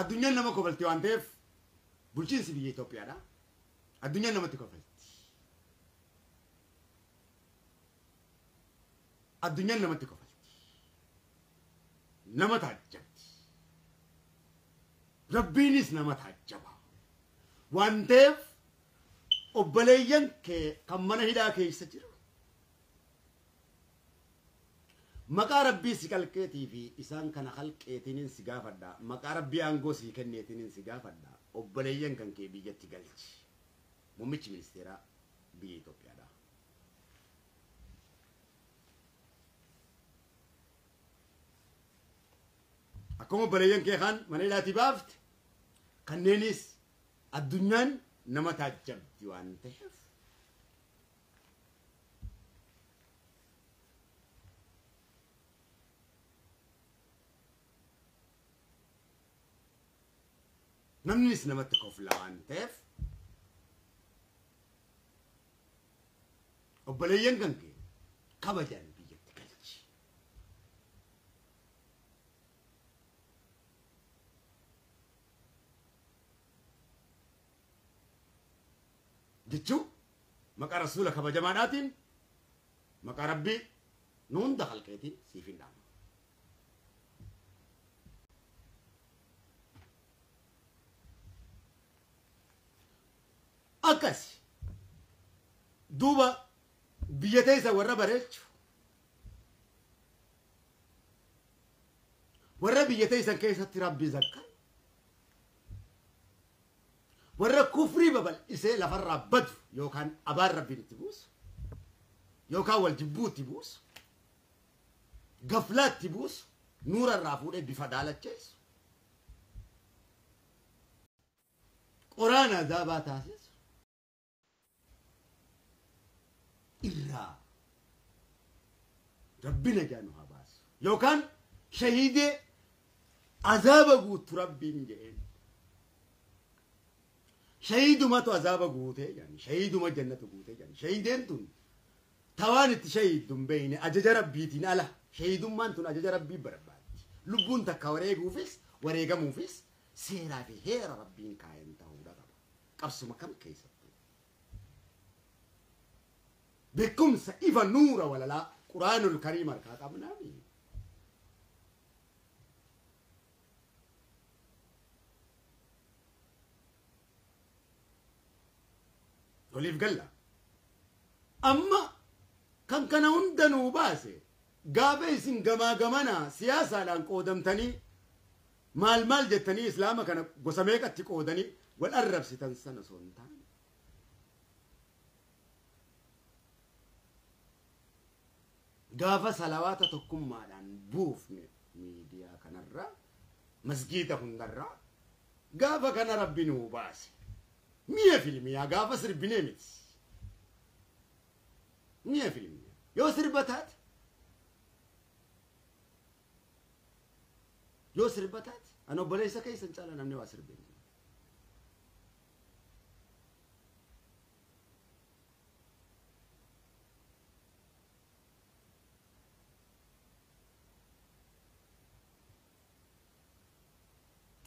Addunyaan nama kofalti waan ta'eef bulchiinsi biyya Itoophiyaadha. Addunyaan namatti kofalti. Addunyaan namatti kofalti. Nama taajjabdi. Rabbiinis nama taajjaba. Waan ta'eef obboleeyyan kee kan mana hidhaa keessa jiru maqaa rabbii si qalqeetii fi isaan kana qalqeetiinin si gaafadha. Maqaa rabbii aangoo si kenneetiinin si gaafadha. Obboleeyyan kan kee biyyatti galchi. Muummichi ministeeraa biyya Itoophiyaadha. Akkuma obboleeyyan kee kan mana hidhaatii baafte kanneenis addunyaan nama taajjabdi waan ta'eef namnis namatti kofla waan ta'eef obboleeyyan kan kee kabajaan biyyatti galchi. Jechuun maqaa rasuula kabajamaadhaatiin maqaa rabbii nu hunda halqeetiin siif hin dhaamu. Akkas duuba biyya teessa warra bareechu warra biyya teessan keessatti rabbi zakkan warra kufrii babal'isee lafarraa badu yookaan abaan rabbiin itti buusu yookaan wal jibbuu itti buusu gaflaa itti buusu nuurarraa fuudhee bifa daalacheessu qoraan azaabaa taasisu irraa rabbi najaa nu haa baasu yookaan shahiidee azaaba guutu rabbiin jedheen shahiidumatu azaaba guutee jedhan shahiiduma jannatu guutee jedhan shahiideen tun tawaan itti shahiiddu hin beeyne ajaja rabbiitiin ala shahiidummaan tun ajaja rabbii barbaaddi lubbuun takka wareeguufis wareegamuufis seeraa fi heera rabbiin kaayan ta'uudha qaba qabsuma kam keessattuu beekumsa ifa nuura walalaa quraanul kariim harkaa qabnaami. Waliif galla. Amma kan kana hunda nuu baase gaafa isin gamaa gamana siyaasaadhaan qoodamtanii maal maal jettanii islaama kana gosa meeqatti qoodanii wal arrabsitan sana osoo hin taane. Gaafa salawaata tokkummaadhaan buufne miidiyaa kanarraa masgiida hundarraa gaafa kana rabbi nuu baase. Mi'a filmiyaa gaafa sirbinee miti. Mi'a filmiyaa yoo sirba taate yoo sirba taate ani obboleessa keessan caalaa namni waa sirbee hin jiru.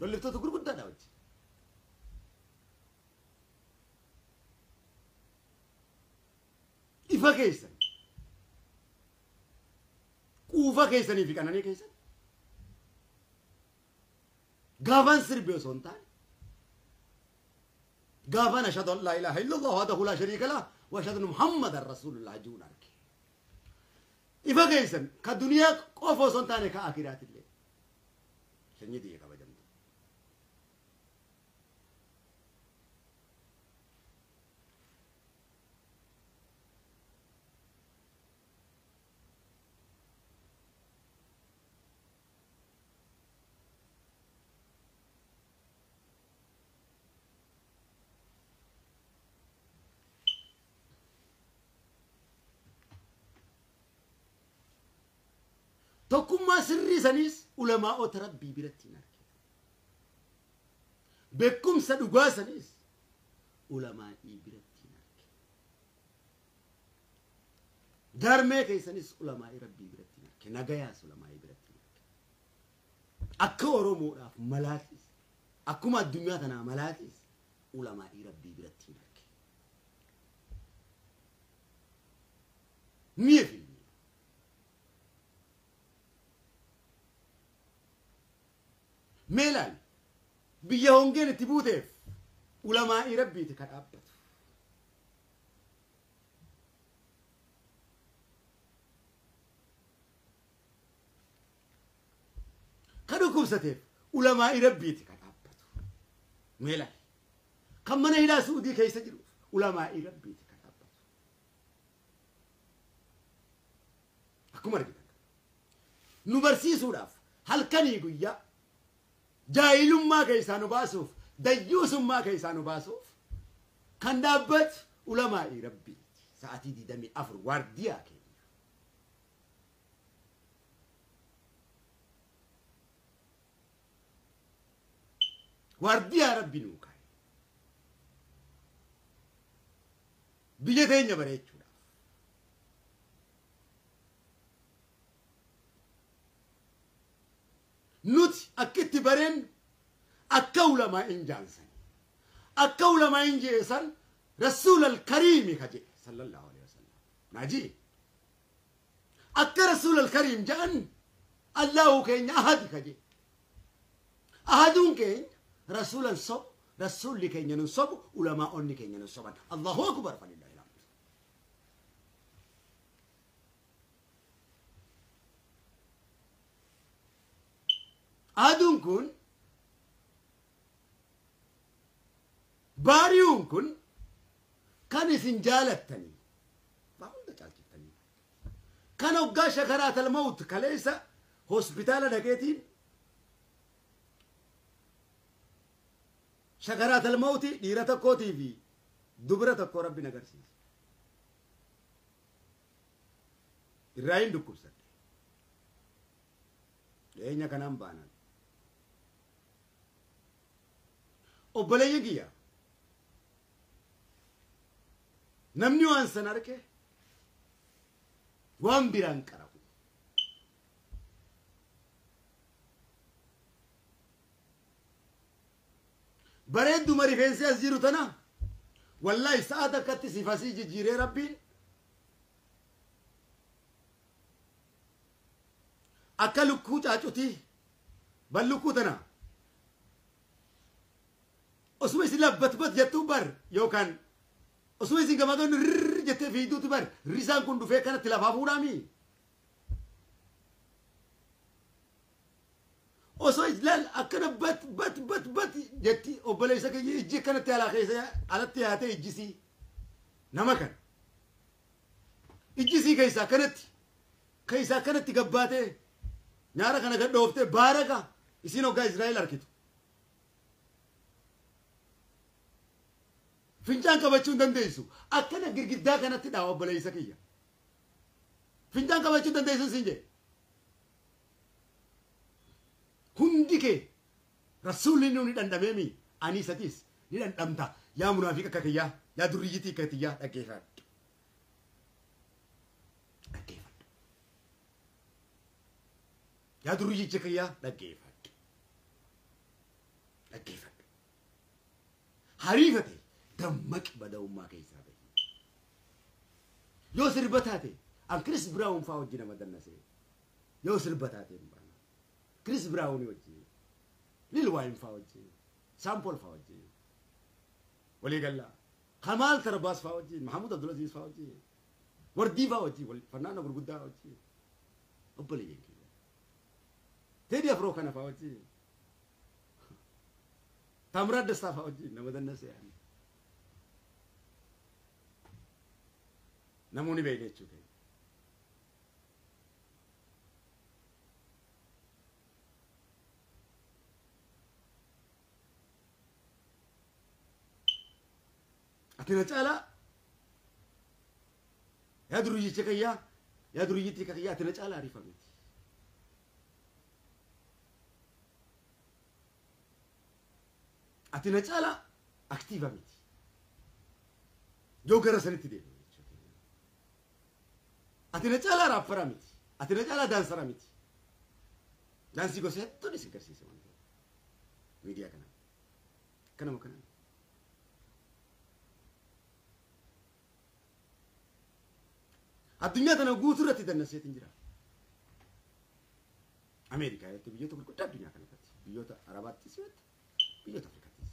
Loliftoota gurguddaadha wajjin. Ifa keessan quufa keessanii fi qananii keessan gaafan sirbe osoo hin taane gaafan ashhadu an laa ilaaha illallah wahdahu laa shariika lah wa ashhadu anna muhammadan rasuulullah jechuun arge. Ifa keessan ka duniyaa qofa osoo hin taane ka akiraatillee sanyii xiyya kabajamtu. Tokkummaa sirrii saniis ulamaa'ota rabbii biratti hin argine. Beekumsa dhugaa saniis ulamaa'ii biratti hin argine. Darmee keessanis ulamaa'ii rabbii biratti hin argine. Nagayaas ulamaa'ii biratti hin argine. Akka Oromoodhaaf malaatis Akkuma addunyaa tanaa malaatis ulamaa'ii rabbii biratti hin arge. Mi'a fi meelaan biyya hongeen itti buuteef ulamaa'ii rabbiiti ka dhaabbatu. Ka dhukkubsateef ulamaa'ii rabbiiti ka dhaabbatu. Meelaan kan mana hidhaa Suudii keessa jiruuf ulamaa'ii rabbiiti ka dhaabbatu. Akkuma argitan nu barsiisuudhaaf halkanii guyyaa jaahilummaa keessaa nu baasuuf dayyuusummaa keessaa nu baasuuf kan dhaabbatu ulamaa'ii rabbiiti. Sa'aatii 24 waardiyaa keenya. Waardiyaa rabbi nuu kaa'e. Biyya teenya bareechuudhaaf. Nuti akka itti bareen akka ulamaa'iin jaansan akka ulamaa'iin jeesan rasuul al-kariimi ka jedhe sallallahu alaihi wasallam. Naajii akka rasuul al-kariim jedhan Allahu keenya ahadi ka jedhe. Ahaduun keenya rasuulan sobu, rasuulli keenya nun sobu, ulamaa'onni keenya nun soban. Allahu akbar falillahi alhamd. Aduun kun baari'uun kun kan isin jaalattanii waa hunda caalchiftanii kan hoggaa shakaraatal mawut kaleessa hospitaala dhaqeetiin shakaraatal mawuti dhiira tokkootii fi dubara tokko rabbi agarsiisa. Irraa hin dhukkubsadhe. Dhiyeenya kanaan baanaan. Obboleeyyan kiyya namni waan san arge waan biraan qara'u. Bareedduma rifeensi as jiru tana wallaahi sa'a takkatti sifasii jijjiiree rabbiin akka lukkuu caacutii bal lukkuu tana osuma isin labbatbat jettuu bar yookaan osuma isin gamagoonni rirr jettee fiigduuti bar risaan kun dhufee kanatti lafaa fuudhaami. Osoo ilaal akkana bat bat bat bat jetti obboleessa keenya ijji akkanatti alaa keessa alatti yaatee ijjisii nama kana ijjisii keessaa akkanatti gabbaatee nyaara kana gad dhooftee baaraka isin hoggaa Israa'el arkitu. Fincaan qabachuu hin dandeessu. Akkana girgiddaa kanatti dhaa obboleessa kiyya. Fincaan qabachuu hin dandeessu siin jedhe. Hundi kee rasuulli ni dhandhameemi ani isatis ni dhandhamta yaa munaafiqa akka kiyyaa yaa durriyyitii akka kiyyaa dhaggeeffadhu. Dhaggeeffadhu. Yaa durriyyicha kiyyaa dhaggeeffadhu. Dhaggeeffadhu. Hariifate dammaqi bada'ummaa keessaa bahi. Yoo sirba taate an Chris Brown faa wajjin nama dannasee yoo sirba taate hin baana. Chris Brown wajjin, Lil Wayne faa wajjin, Sample faa wajjin, walii gallaa Kamal Tarbaas faa wajjin, Mahamud Abdulaziz faa wajjin, Wardii faa wajjin, fannaana gurguddaa wajjin, obboleeyyan kiyya. Teddy Afro kana faa wajjin, Taamiraat Dastaa faa wajjin nama dannasee ani. Namoonni beekne jechuudha. Ati na caalaa yaa duriyyicha kiyyaa yaa duriyyittii kiyyaa ati na caalaa ariifamti. Ati na caalaa aktiiva miti. Yoo gara sanitti deema. Ati na caalaa raappara miti. Ati na caalaa daansara miti. Daansii gosa hedduun isin garsiise waan ta'eef. Miidiyaa kana. Kanuma kanaan. Addunyaa tana guutuu irratti dannaseetiin jira. Ameerikaa irratti biyyoota gurguddaa addunyaa kana irratti biyyoota Arabaattis irratti biyyoota Afrikaattis.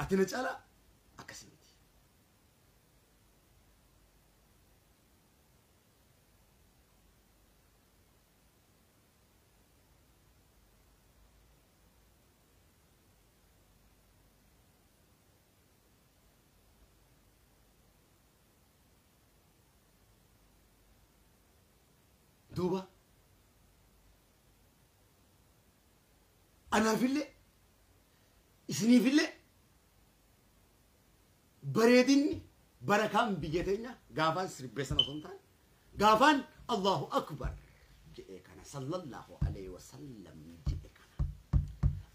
Ati na caalaa akkasii miti. Duuba anaafillee isiniifillee bareedinni barakaan biyya teenya gaafaan sirbeessan osoo hin taane gaafaan Allahu Akbar jedhee kana sallallahu alaihi wasallam jedhe kana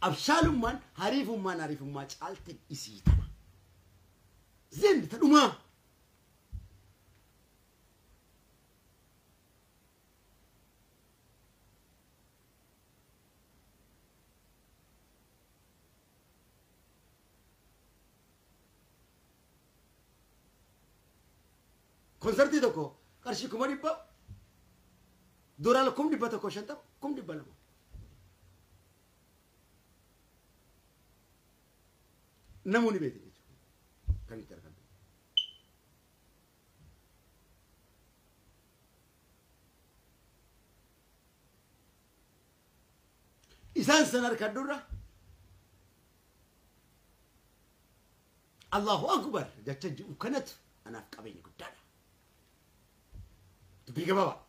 abshaalummaan hariifummaan hariifummaa caalte isii tana zend tadhumaa. Konsartii tokko qarshii 100,000 doolaara 150,000 200,000. Namoonni beekan jechuudha kan itti argamu. Isaan san harkadhurra Allahu Akbar jecha jiru kanatu anaaf qabeenya guddaadha. Dubbii gabaabaa.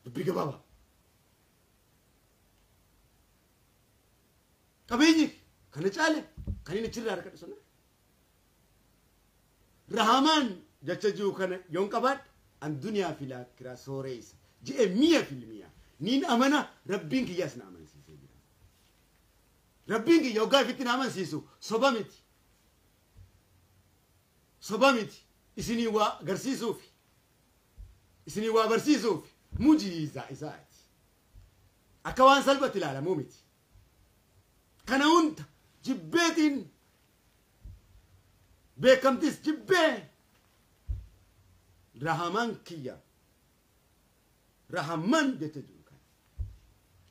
Dubbii gabaabaa. Qabeenyi kana caale kan inni achirraa harkadhu sana. Rahamaan jecha jiru kana yoon qabaadhe an duniyaa fi laakiraa sooreessa je'e mi'a filmiyaa. Niin amana rabbiin kiyyaas na amansiisee jira. Rabbiin kiyya hoggaa ifitti na amansiisu soba miti. Soba miti. Isinii waa agarsiisuufi. Isinii waa barsiisuufi. Mujiizaa isaati. Akka waan salphatti ilaalamuu miti. Kana hunda jibbeetiin beekamtis jibbee rahamaan kiyya. Rahamaan jecha jiru kana.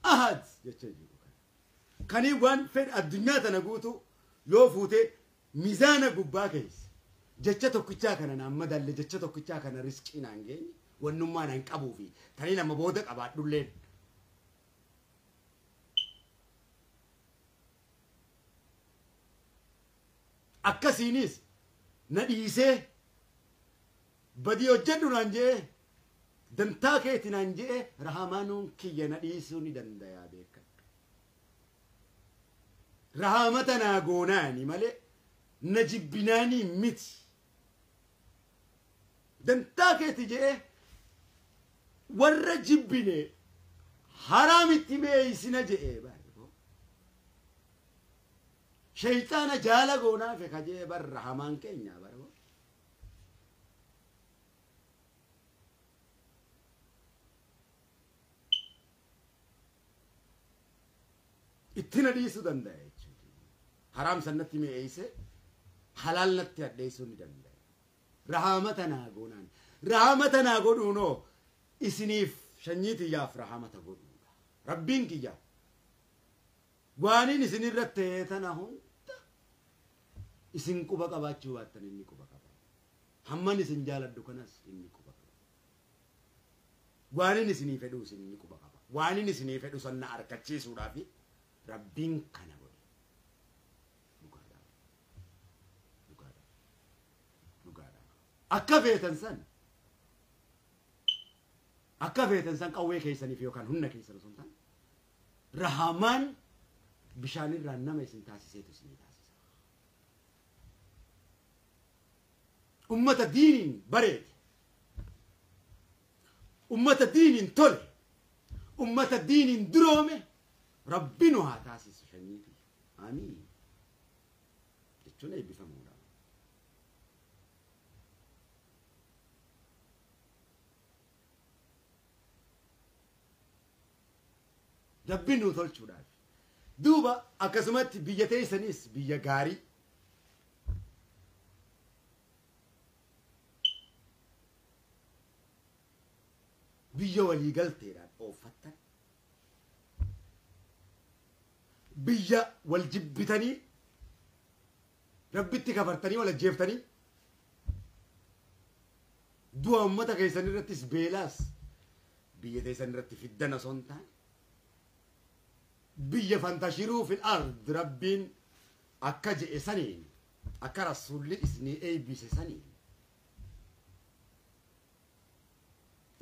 Ahad jecha jiru kana. Kanii waan fedhe addunyaa tana guutuu yoo fuutee mizaana gubbaa keessa jecha tokkichaa kana naan madalle jecha tokkichaa kana riskii naan geenye wannummaa naan qabuu fi tanii nama booda qabaadhulleen. Akkasiinis na dhiisee badii hojjedhu naan je'ee dantaa keeti naan je'ee rahamaanuun kiyya na dhiisuu ni dandayaa beekadhu. Rahamata naa goonaani malee na jibbinaanii miti. Dantaa keeti je'ee warra jibbine haraamitti meeysina je'ee barbo. Shayxaana jaala goonaafe ka je'ee bar rahamaan keenya barbo. Itti na dhiisuu danda'a jechuudha. Haraam sannatti mi'eeyse halaal natti hadheessuu ni danda'a. Rahamata naa goonaan. Rahamata naa godhuunoo isiniif sanyii tiyyaaf rahamata godhuudha. Rabbiin kiyya waaniin isin irratti ta'e tana hunda isin quba qabaachuu baattan inni quba qaba. Hamman isin jaaladhu kanas inni quba qaba. Waaniin isinii fedhu isin inni quba qaba. Waaniin isinii fedhu sanna harkachiisuudhaafi Rabbiin kana godhe. Dhugaadha. Dhugaadha. Dhugaadha. Akka feetan san akka feetan san qawwee keessaniif yookaan humna keessan osoo hin taane rahamaan bishaanirraa nama isin taasiseetu isinii taasisa. Ummata diiniin bareede. Ummata diiniin tole. Ummata diiniin duroome. Rabbi nu haa taasisu shanyiiti. Amiin. Jechuun eebbifamuudha. Rabbiin nuu tolchuudhaaf. Duuba akkasumatti biyya teessanis biyya gaarii biyya waliigalteedhaan ooffattan biyya wal jibbitanii rabbitti kafartanii wal ajjeeftanii du'a uummata keessan irrattis beelaas biyya teessan irratti fiddan osoo hin taane biyya fantashiruu fil ard rabbiin akka je'e saniin akka rasuulli isinii eebbise saniin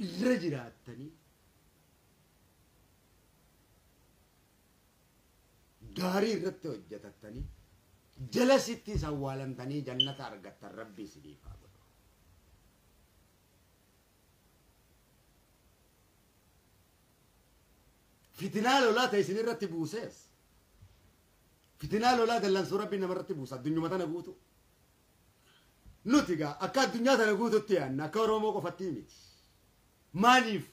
irra jiraattanii gaarii irratti hojjetattanii jala sitti awwaalamtanii jannata argattan rabbi isiniif haa godhu. Fitinaa lolaa ta'e isin irratti buusees fitinaa lolaa dallansuu rabbiin namarratti buusa addunyuma tana guutu. Nuti gaa akka addunyaa tana guututti yaadna akka Oromoo qofatti miti. Maaliif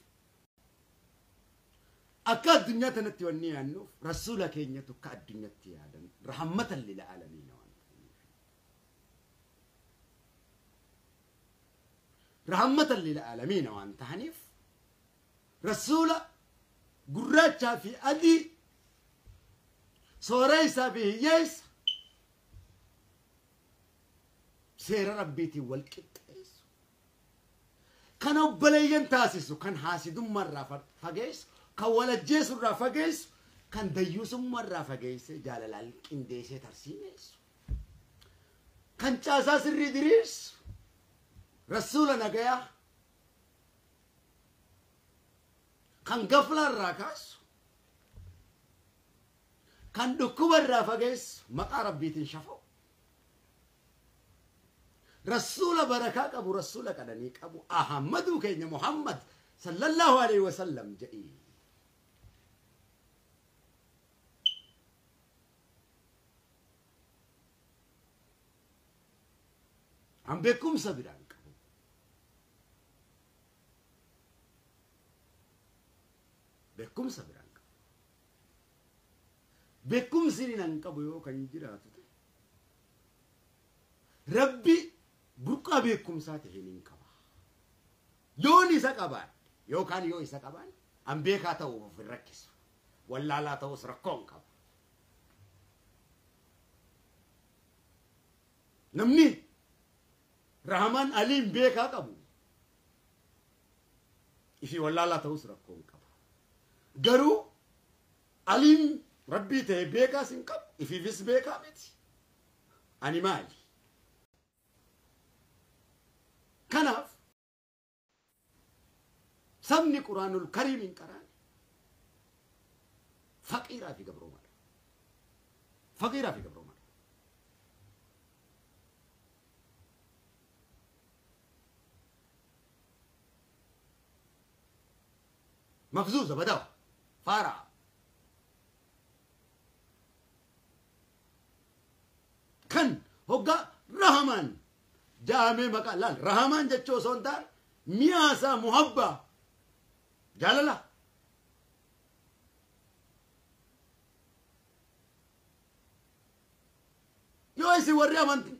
akka addunyaa tanatti wanni yaadnuuf rasuula keenyatu akka addunyaatti yaadan rahmatan lil aalamiina waan ta'eef. Rahmatan lil aalamiina waan ta'aniif rasuula gurraachaa fi adii sooressaa fi hiyyeessa seera rabbiitiin wal qixxeessu kan obboleeyyan taasisu kan haasidummaarraa fageessu kan wal ajjeesurraa fageessu kan dayyuusummaarraa fageesse jaalalaan qindeessee tarsiimeessu kan caasaa sirrii diriirsu rasuula nagayaa kan gaflaarraa kaasu kan dhukkubarraa fageessu maqaa rabbiitiin shafa'u rasuula barakaa qabu rasuula qadanii qabu Ahmaduu keenya Muhammad sallallahu alaihi wasallam jedhii. An beekumsa biraan qabu. Beekumsa biraan qabu. Beekumsi inni nan qabu yoo kan jiraatu ta'e Rabbi burqaa beekumsaa ta'e hin qaba. Yoon isa qabaadhe yookaan yoo isa qabaanne an beekaa ta'uuf of hin rakkisu. Wallaalaa ta'us rakkoo hin qabu. Namni Rahman Aliin beekaa qabu ifii wallaalaa ta'us rakkoo hin qabu. Garuu Aliin rabbii ta'e beekaas hin qabu ifiifis beekaa miti. Ani maali? Kanaaf sabni Quraanul Kariim hin qaraane faqiiraa fi gabroomaadha. Faqiiraa fi gabroomaadha. Mafzuuza badawa faaraa. Kan hoggaa Rahamaan jaamee maqaa laal Rahamaan jechuu osoo hin taane mi'aasaa muhabbaa jaalala. Yoo isin warri amanti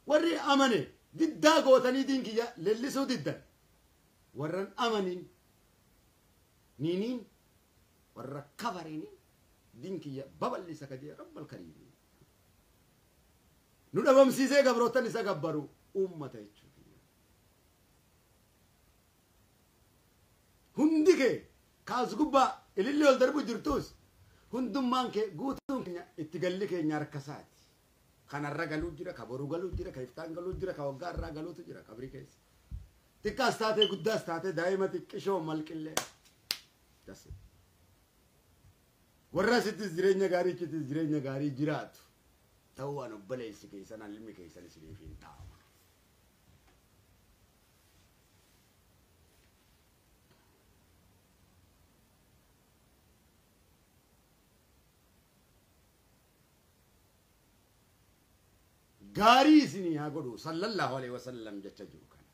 warri amane diddaa gootanii diin kiyya leellisuu diddan warran amaniin niiniin warra kafariiniin diin kiyya babal'isa ka jee rabbal kariimiin. Nu dhabamsiisee gabrootan isa gabbaru uummata jechuudha. Hundi kee kaas gubbaa ililli ol darbu jirtus hundummaan kee guutuun keenya itti galli keenya harka isaati. Kanarra galuu jira, ka boruu galuu jira, ka iftaan galuu jira, ka waggaa irraa galuutu jira qabrii keessa. Xiqqaas taatee guddaas taatee daa'ima xiqqishoo malqillee. Warra asittis jireenya gaarii achittis jireenya gaarii jiraatu. Ta'uu waan obboleessi keessan ilmi keessan isiniif hin ta'amu. Gaarii isinii haa godhu sallallahu alaihi wasallam jecha jiru kana.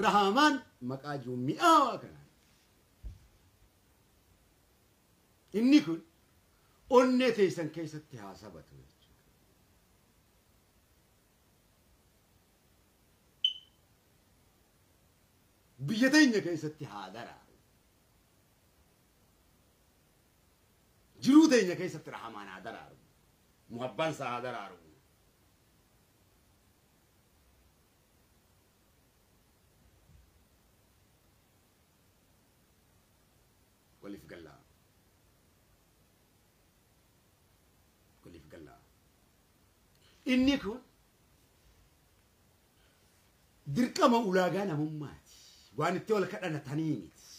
Rahamaan maqaa jiru mi'aawaa kanaan. Inni kun onnee teessan keessatti haasabatu jechuudha. Biyya teenya keessatti haa daraaru. Jiruu teenya keessatti rahamaan haa daraaru. Muhabbaan isaa haa daraaru. Waliif gallaa. Waliif gallaa. Inni kun dirqama ulaagaa namummaati. Waan itti wal kadhatanii miti.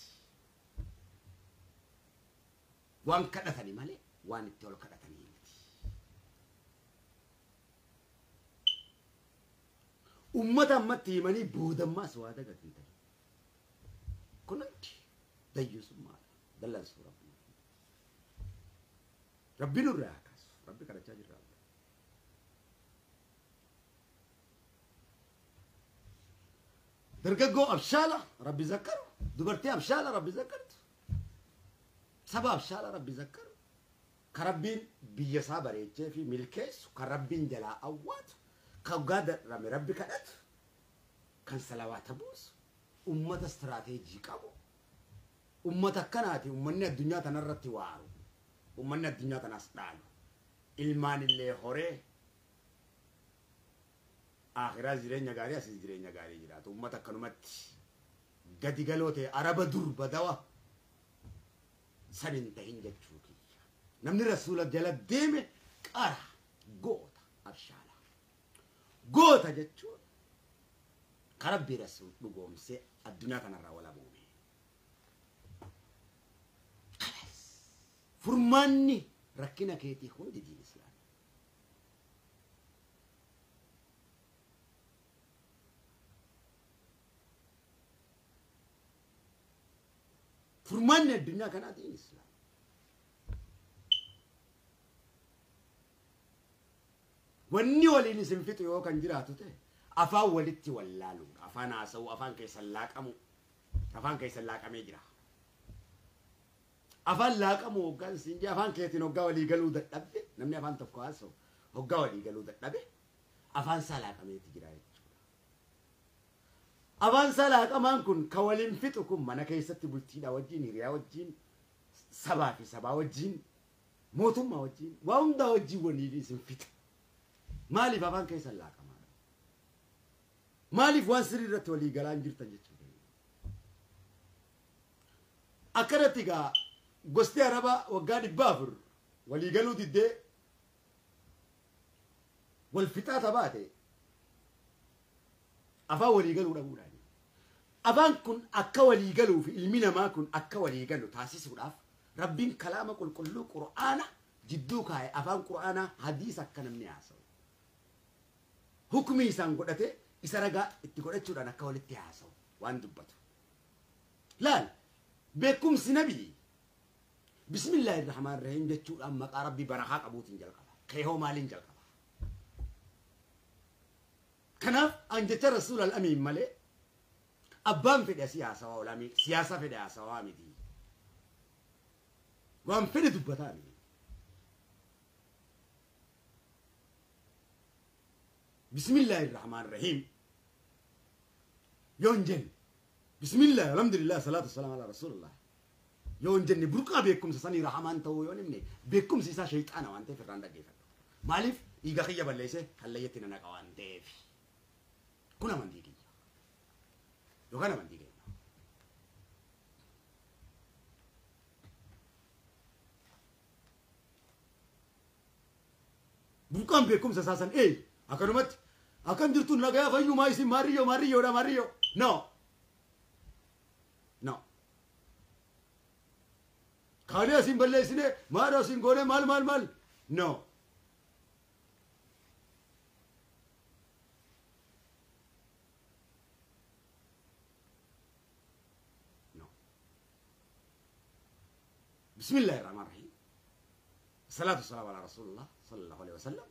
Waan kadhatanii malee waan itti wal kadhatanii miti. Uummata ammatti himanii boodammaas waa dagatan ta'e. Kun hundi dayyuusummaadha. Dallansuu Rabbii. Rabbi nurraa haa kaasu. Rabbi kadhachaa jirra. Dargaggoo abshaala Rabbi zakkaru. Dubartii abshaala Rabbi zakkartu. Saba abshaala Rabbi zakkaru. Ka Rabbiin biyya isaa bareechee fi milkeessu, ka Rabbiin jalaa awwaatu, ka dhugaa dadhame Rabbi kadhatu, kan salawaata buusu, ummata istiraateejii qabu. Ummata akkanaati ummanni addunyaa tanarratti waaru. Ummanni addunyaa tanaas dhaalu. Ilmaan illee horee akhiraas jireenya gaarii asis jireenya gaarii jiraatu. Ummata akkanumatti gadi galoo ta'e araba dur badawa san hin tahin jechuu kiyya. Namni rasuula jala deeme qara goota abshaala. Goota jechuun ka Rabbi rasuul dhugoomsee addunyaa kanarraa walaboome. Furmaanni rakkina keetii hundi diin islaama. Furmaanni addunyaa kanaa diin islaama. Wanni waliin isin fixu yoo kan jiraatu ta'e afaan walitti wallaaluudha. Afaan haasa'uu, afaan keessan laaqamu, afaan keessan laaqamee jira. Afaan laaqamu hoggaan siin jee afaan keetiin hoggaa walii galuu dadhabde, namni afaan tokko haasa'u hoggaa walii galuu dadhabe afaan isaa laaqameeti jira jechuudha. Afaan isaa laaqamaan kun ka waliin fixu kun mana keessatti bultiidhaa wajjin, hiriyaa wajjin, sabaa fi sabaa wajjin, mootummaa wajjin, waa hundaa wajjin waliin isin fixa. Maaliif afaan keessan laaqamaadha? Maaliif waan sirrii irratti walii galaa hin jirtan jechuudha? Akkanatti egaa gosti Arabaa waggaa 400 walii galuu diddee wal fixaa tabaate afaan walii galuu dhabuudhaan. Afaan kun akka walii galuu fi ilmi namaa kun akka walii galu taasisuudhaaf Rabbiin kalaama qulqulluu Qur'aana jidduu kaa'e. Afaan Qur'aanaa hadiisa akka namni haasa'u. Hukmii isaan godhate isa ragaa itti godhachuudhaan akka walitti haasa'u waan dubbatu. Laal beekumsi nabii Bismillahirrahmanirrahiim jechuudhaan maqaa Rabbii barakaa qabuutiin jalqaba. Keehoo maaliin jalqaba? Kanaaf an jecha Rasuul al-Amiin malee abbaan fedhe asii haasawaa olaamii siyaasa fedhe haasawaa miti. Waan fedhe dubbataa miti. Bismillahirrahmanirrahiim yoo hin jenne, Bismillah, alhamdulillah, salaatu wassalaam ala Rasulullah yoo hin jenne, burqaa beekumsa sanii rahamaan ta'uu yoo hin himne, beekumsi isaa shayxaana waan ta'eef irraan dhaggeeffadhu. Maaliif dhiiga kiyya balleessee hallayyatti na naqa waan ta'eef. Kun amantii kiyya. Yookaan amantii keenya. Burqaan beekumsa isaa san akkanumatti akkam jirtu nagayaa fayyumaa isin maariyyoo maariyyoodha maariyyoo. No. No. Kaanii asiin balleessine maal asiin goone maal maal maal. No. No. Bismillahirrahmanirrahim. Salaatu wassalamu ala Rasulullah sallallahu alaihi wasallam.